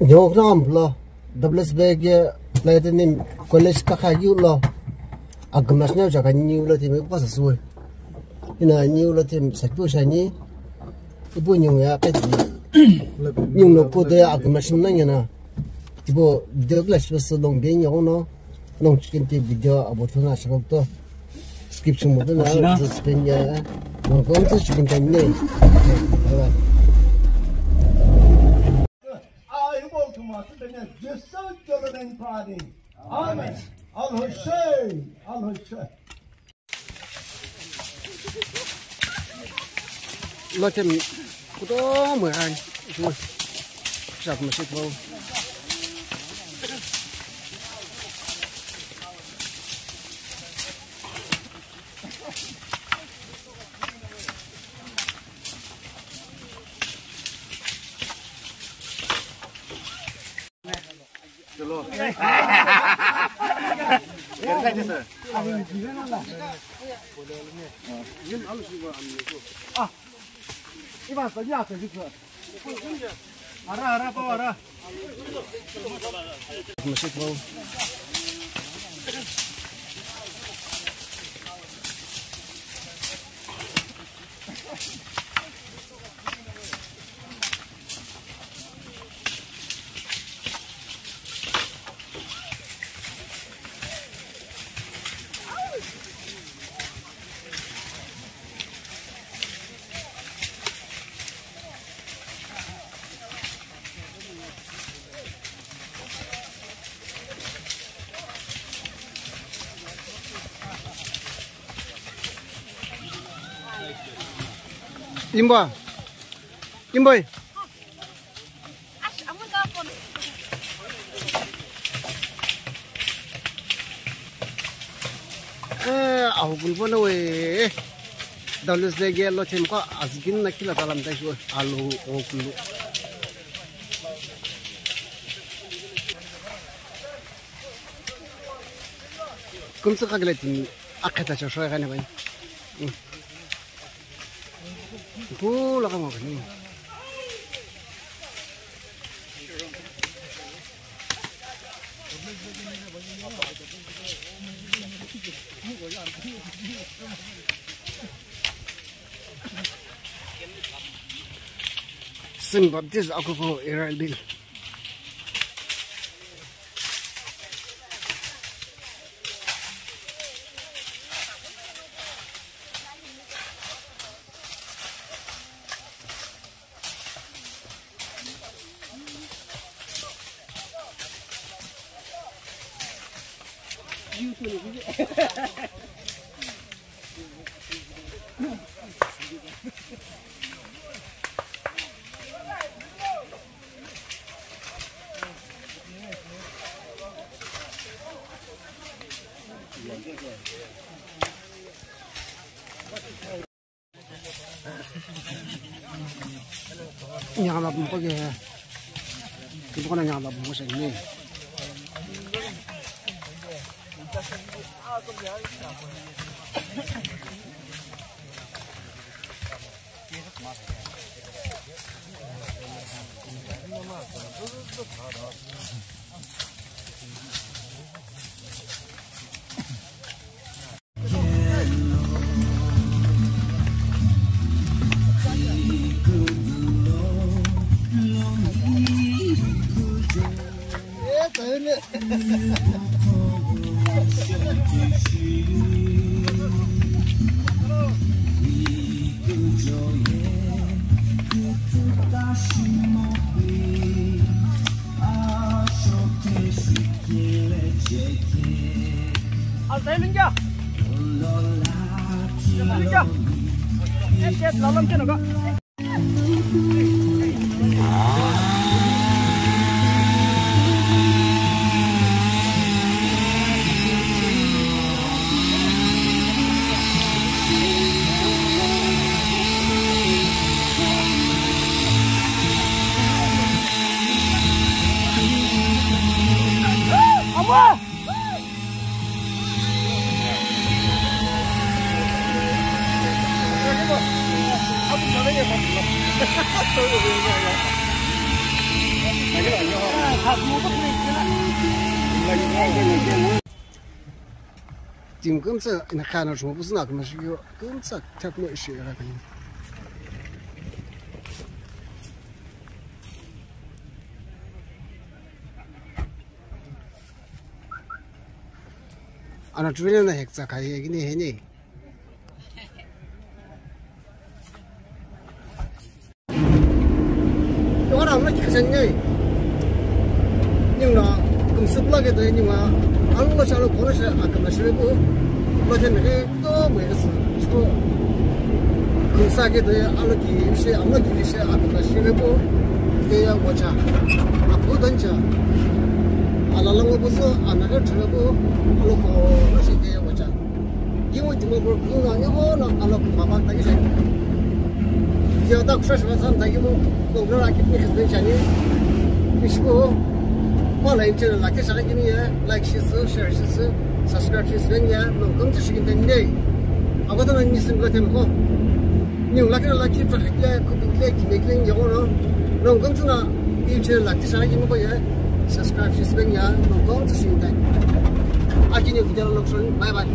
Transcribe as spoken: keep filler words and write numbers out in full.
Nyo kna amlo, W S B ke Platinum College kakha yu lo, agumna shina jaga ni lo timi pa sa suwe. Ina ni lo timi sa tu shani, ibu nyung ya pe di. Nyung lo ko de agumna shina yana. Tipo, video class pa sa long ben yo no. Nong chicken ti video abo thona sabab to skip sumo to na. Machina. Just spin ya. Nong kom sa chicken time ne. Bye bye. Amen. Al Hussein, Al Hussein. Lothem kutomo ani. Shap ma shit lo. Imba. Imbai. Eh, ahu gulbo na we. Daulus de ge lo them ko azgin na kila dalam dai alu o kulu. Kumtsu kagla tini akhata cha shoi gani bai. Pu la kama gani. St. Baptist Akoko Area Bill. Nyala bumko ke. Bumko na nyala bumko se ni. Timi kümtsü ina khana chungu pusu na kümsü yo kümtsü thapme ishi era kani. Ana tuwina na heksa kai egini heni. Ora amna kikisang ngai. Ningna kumsupla ke doi ningwa. Alo chalo kono se akamna shire ko. Lo je mege to mege su. Sto. Kumsa ke doi alo ki se amna ki se akamna shire ko. Ke ya wacha. Apo dancha. Ala lango buso ana ke chire ko. Alo kono se ke ya wacha. Kimu Dimapur kunga ighono alo kumaba tagi shani. Video ta kusho shiba sam tagi mu, ko gura ki pi khizben shani. Kishku, ko la channel la ke shaka kini ya, like shi su, share shi su, subscribe shi su ya, no kom tu shikin den nei. Ago ta na ni sim la tem ko. Ni la ke la ki tra khit ya, ko bi le ki me klen ya no. No kom tu na channel la ke shaka kini ko ya, subscribe shi su ya, no kom tu shikin den. Aki ni video lo shon, bye bye.